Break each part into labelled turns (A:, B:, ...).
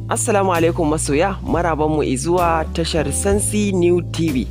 A: Assalamu alaikum masoya, marabanmu izuwa tashar Sansi New TV.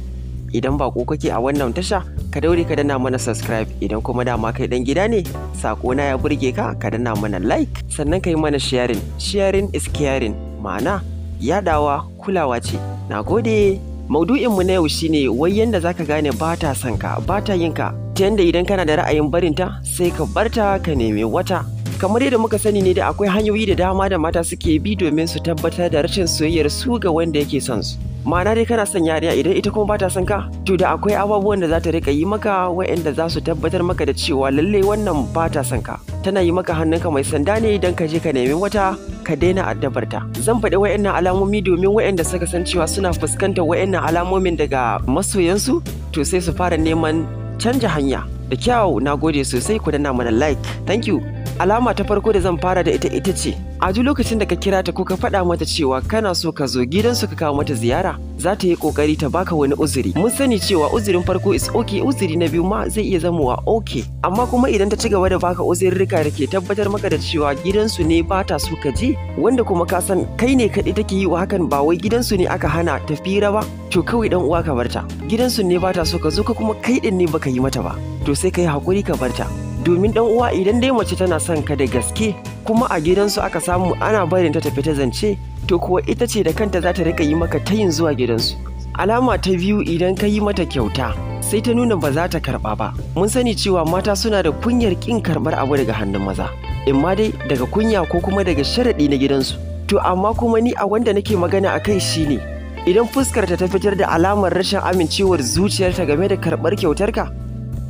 A: Idan bako kake a wannan tasha, ka daure ka danna mana subscribe. Idan kuma dama kai dan gida ne, sako na ya burge ka, ka danna mana like, sannan ka yi mana sharing. Sharing is caring, ma'ana yadawa kulawa ce. Nagode. Maudu'inmu na yau shine wai yanda zaka gane ba ta son ka, ba ta yin ka, ta yanda idan kana da ra'ayin barinta sai ka barta ka nemi wata. Kamar yadda muka sani ne da akwai hanyoyi da dama da mata suke bi domin su tabbatar da rashin soyayyar su ga wanda yake son su. Ma'ana dai kana son yarinya, idan ita kuma bata son ka, to da akwai abubuwan da za ta rika yi maka waɗanda za su tabbatar maka da cewa lalle wannan bata son ka. Tana yi maka hannunka mai sanda ne don ka je ka nemi wata, ka daina addabarta. Zan faɗi waɗannan alamomi domin waɗanda suka san cewa suna fuskantar waɗannan alamomin daga masoyansu, to sai su fara neman canja hanya. Da kyau, na gode sosai, ku danna mana like. Thank you. Alama ta farko da zan fara da ita ita ce, a duk lokacin da ka kira ta ko ka faɗa mata cewa kana so ka zo gidansu ka kawo mata ziyara, za ta yi ƙoƙari ta baka wani uzuri. Mun sani cewa uzurin farko is okay, uzuri na biyu ma zai iya zamowa okay. Amma kuma idan ta ci gaba da baka uzurrika da ke tabbatar maka da cewa gidansu ne ba ta so ka je, wanda kuma ka san kai ne kaɗai take yi wa hakan, ba wai gidansu ne aka hana ta fira ba, to kawai dan uwa ka barta. Gidansu ne ba ta so ka zo ka, kuma kai ɗin ne baka yi mata ba, to sai ka yi haƙuri ka barta. Domin dan uwa, idan dai mace tana son ka da gaske kuma a gidansu aka samu ana barin ta tafi ta zance, to kuwa ita ce da kanta za ta rika yi maka tayin zuwa gidansu. Alama ta biyu, idan ka yi mata kyauta sai ta nuna ba za ta karba ba. Mun sani cewa mata suna da kunyar kin karbar abu daga hannun maza, imma dai daga kunya ko kuma daga sharaɗi na gidansu. To amma kuma ni a wanda nake magana a kai shine idan fuskar ta fitar da alamar rashin amincewar zuciyarta game da karɓar kyautarka,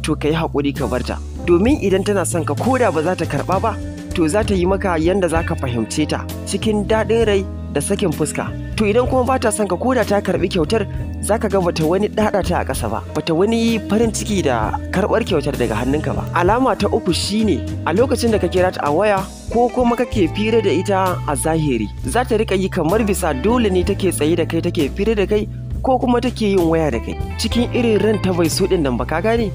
A: to ka yi haƙuri ka barta. Domin idan tana son ka, koda ba za ta karɓa ba, to za ta yi maka yanda za ka fahimce ta cikin daɗin rai da sakin fuska. To idan kuma ba ta son ka, koda ta karɓi kyautar, za ka ga bata wani ɗaɗa ta a ƙasa ba, bata wani farin ciki da karɓar kyautar daga hannunka ba. Alama ta uku shine a lokacin da ka kira ta a waya ko kuma kake fira da ita a zahiri, za ta riƙa yi kamar bisa dole ne take tsaye da kai take fira da kai ko kuma take yin waya da kai cikin irin ran ta bai so ɗin nan ba, ka gane?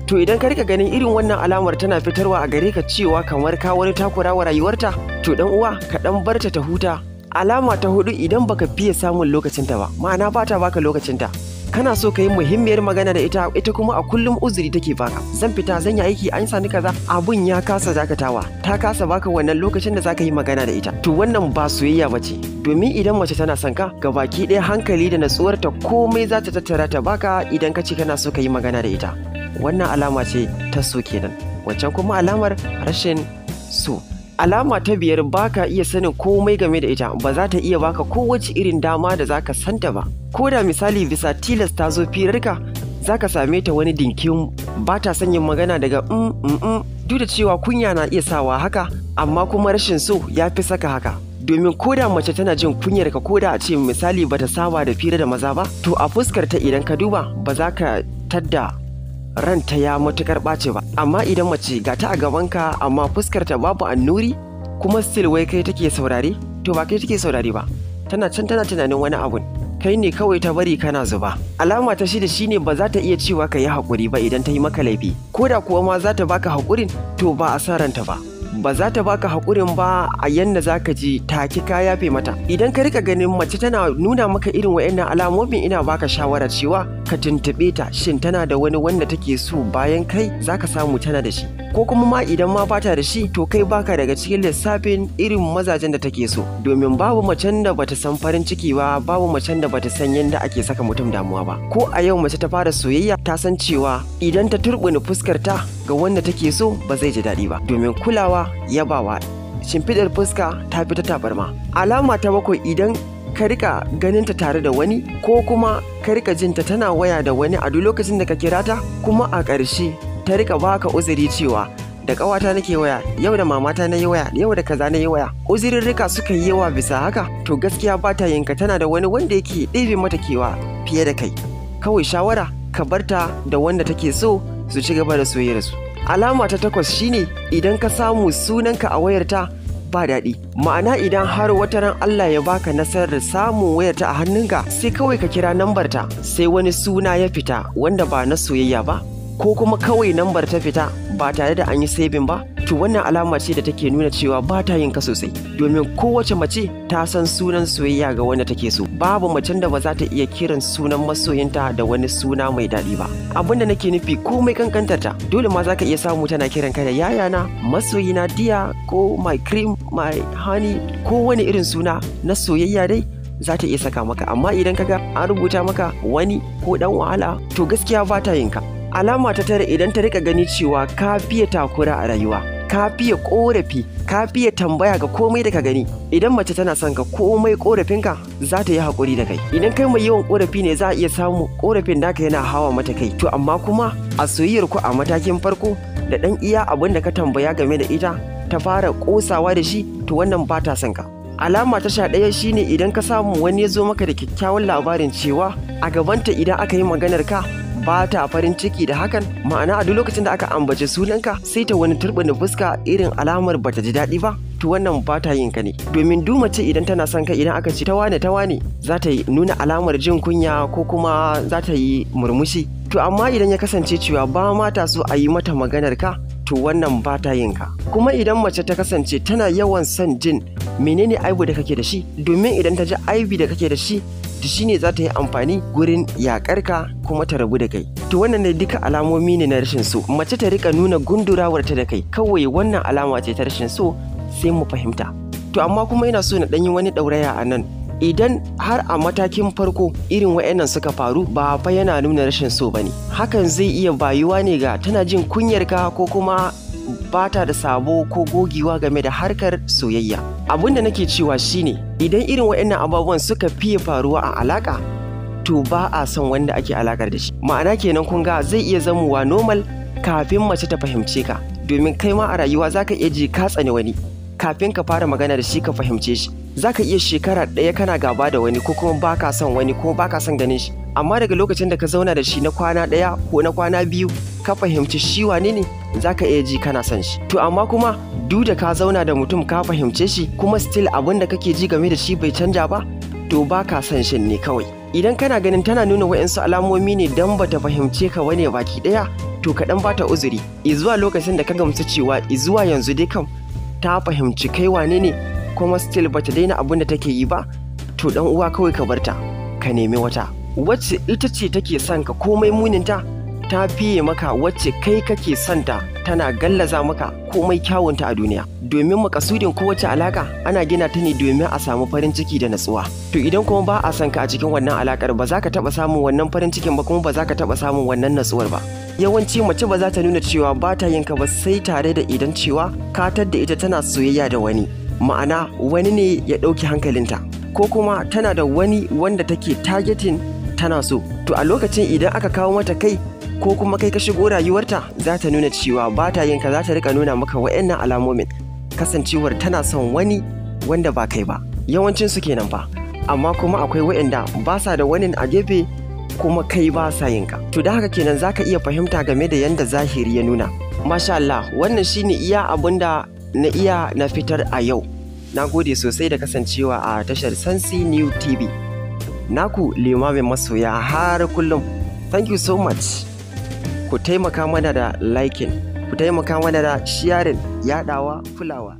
A: To idan ka rika ganin irin wannan alamar tana fitarwa a gare ka cewa kamar ka wani takura wa rayuwarta, to dan uwa ka dan barta ta huta. Alama ta hudu, idan baka fiye samun lokacinta ba, ma'ana ba ta baka lokacinta. Kana so ka yi muhimmiyar magana da ita, ita kuma a kullum uzuri take baka. Zan fita, zan yi aiki, an sani kaza, abun ya kasa dakatawa. Ta kasa baka wannan lokacin da zaka yi magana da ita. To wannan ba soyayya bace. Domin idan mace tana son ka, gabaki ɗaya hankali da natsuwarta komai za ta tattara ta baka idan ka ce kana so ka yi magana da ita. Wannan alama ce ta so kenan. Wancan kuma alamar rashin so. Alama ta biyar, baka iya sanin komai game da ita, ba za ta iya baka kowace irin dama da zaka santa ba. Ko da misali bisa tilas ta zo firarka, zaka same ta wani dinkin, ba ta son yin magana daga duk da cewa kunya na iya sawa haka, amma kuma rashin so ya fi saka haka. Domin ko da mace tana jin kunyar ka, ko da a ce misali bata saba da fira da maza ba, to a fuskar ta idan ka duba ba za ka tadda ranta ya matukar ɓace ba. Amma idan mace ga ta a gabanka amma fuskar ta babu annuri, kuma still wai kai take saurare, to ba kai take saurare ba, tana can tana tunanin wani abun, kai ne kawai ta bari kana zuba. Alama ta shida shine ba za ta iya cewa ka yi haƙuri ba idan ta yi maka laifi. Ko da kuwa ma za ta baka haƙurin, to ba a sa ranta ba, ba za ta baka haƙurin ba a yanda za ka ji take ka yafe mata. Idan ka rika ganin mace tana nuna maka irin wa'annan alamomin, ina baka shawara cewa ka tuntuɓe ta, shin tana da wani wanda take so bayan kai? Za ka samu tana da shi, ko kuma ma idan ma bata da shi, to kai baka daga cikin lissafin irin mazajen da take so. Domin babu macen da bata san farin ciki ba, babu macen da bata san yanda ake saka mutum damuwa ba. Ko a yau mace ta fara soyayya, ta san cewa idan ta turbine fuskar ta ga wanda take so, ba zai ji daɗi ba. Domin kulawa, yabawa, shimfiɗar fuska ta fi ta tabarma. Alama ta bakwai, idan ka rika ganinta tare da wani ko kuma ka rika jinta tana waya da wani a duk lokacin da ka kira ta, kuma a ƙarshe ta rika baka uzuri cewa da ƙawata nake waya yau, da mamata na yi waya yau, da kaza na yi waya, uzurirrika suka yi yawa bisa haka, to gaskiya ba ta yinka, tana da wani wanda yake ɗebe mata kewa fiye da kai. Kawai shawara, ka barta da wanda take so su ci gaba da soyayyarsu. Alama ta takwas shine idan ka samu sunanka a wayarta ba daɗi. Ma'ana idan har wata ran Allah ya baka nasarar samun wayarta a hannunka, sai kawai ka kira nambarta, sai wani suna ya fita wanda ba na soyayya ba, ko kuma kawai nambar ta fita ba tare da an yi saving ba, to wannan alama ce da take nuna cewa ba ta yin ka sosai. Domin kowace mace ta san sunan soyayya ga wanda take so. Babu macen da ba za ta iya kiran sunan masoyinta da wani suna mai daɗi ba. Abin da nake nufi, komai kankantarta, dole ma za ka iya samu tana kiran ka da yayana, masoyina, dear, ko my cream, my honey, ko wani irin suna na soyayya dai za ta iya saka maka. Amma idan kaga an rubuta maka wani ko dan wahala, to gaskiya ba ta yin ka. Alama ta 9, idan ta rika gani cewa ka fiye takura a rayuwa, ka fiye korafi, ka fiye tambaya ga komai da ka gani. Idan mace tana son ka, komai korafinka za ta yi haƙuri da kai. Idan kai mai yawan korafi ne, za a iya samu korafin naka yana hawa mata kai. To amma kuma a soyayyar ku a matakin farko, da ɗan iya abin da ka tambaya game da ita ta fara kosawa da shi, to wannan ba ta son ka. Alama ta 11 shine idan ka samu wani ya zo maka da kyakkyawan labarin cewa a gabanta idan aka yi maganar ka ba ta farin ciki da hakan, ma'ana a duk lokacin da aka ambace sunanka sai ta wani turbina fuska irin alamar bata ji daɗi ba, to wannan ba ta yin ka ne. Domin duk mace idan tana son ka, idan aka ce ta wane, ta wane, za ta yi nuna alamar jin kunya ko kuma za ta yi murmushi. To amma idan ya kasance cewa ba ma ta so a yi mata maganar ka, to wannan ba ta yin ka. Kuma idan mace ta kasance tana yawan son jin menene aibu da kake da shi, domin idan ta ji aibi da kake da shi, da shi ne za ta yi amfani gurin yakar ka kuma ta rabu da kai. To wannan ne duka alamomi ne na rashin so. Mace ta rika nuna gundurawar ta da kai kawai, wannan alama ce ta rashin so, sai mu fahimta. To amma kuma ina so na ɗan yi wani ɗauraya a nan. Idan har a matakin farko irin wa'annan suka faru, ba fa yana nuna rashin so bane. Hakan zai iya bayuwa ne ga tana jin kunyar ka ko kuma ba ta da sabo ko gogewa game da harkar soyayya. Abin da nake cewa shine, idan irin wa'annan ababuwan suka fiye faruwa a alaka, to ba a son wanda ake alakar da shi. Ma'ana kenan, kun ga zai iya zamowa normal kafin mace ta fahimce ka, domin kai ma a rayuwa zaka iya ji ka tsani wani kafin ka fara magana da shi ka fahimce shi. Zaka iya shekara 1 kana gaba da wani, ko kuma baka son wani, ko baka son ganin shi, amma daga lokacin da ka zauna da shi na kwana 1 ko na kwana 2 ka fahimci shi wane ne, zaka iya ji kana son shi. To amma kuma duk da ka zauna da mutum ka fahimce shi, kuma still abin da kake ji game da shi bai canja ba, to baka son shi ne kawai. Idan kana ganin tana nuna wa'insu alamomi ne dan bata fahimce ka wane baki ɗaya, to ka dan bata uzuri izuwa lokacin da ka gamsu cewa izuwa yanzu dai kam ta fahimci kai wane ne, kuma still bata daina abin da take yi ba, to dan uwa, kawai ka barta ka nemi wata wacce ita ce take son ka komai muninta, ta fiye maka wacce kai kake son ta tana gallaza maka komai kyawunta a duniya. Domin makasudin kowace alaka ana gina ta ne domin a samu farin ciki da natsuwa. To idan kuma ba a son ka a cikin wannan alakar, ba za ka taɓa samun wannan farin cikin ba, kuma ba za ka taɓa samun wannan natsuwar ba. Yawanci mace ba za ta nuna cewa ba ta yin ka ba sai tare da idan cewa ka da ita tana soyayya da wani, ma'ana wani ne ya ɗauki hankalinta, ko kuma tana da wani wanda take targeting tana so. To a lokacin idan aka kawo mata kai, ko kuma kai ka shigo rayuwarta, za ta nuna cewa ba ta yin ka, za ta rika nuna maka wa'annan alamomin kasancewar tana son wani wanda ba kai ba. Yawancin su kenan fa. Amma kuma akwai wa'anda ba sa da wani a gefe kuma kai ba sa yin ka. To da haka kenan zaka iya fahimta game da yanda zahiri ya nuna. Masha Allah, wannan shine iya abinda na iya na fitar a yau. Na gode sosai da kasancewa a tashar Sansi New TV. Naku Limamin Masoya har kullum. Thank you so much. Ku taimaka mana da liking, ku taimaka mana da sharing, yadawa, kulawa.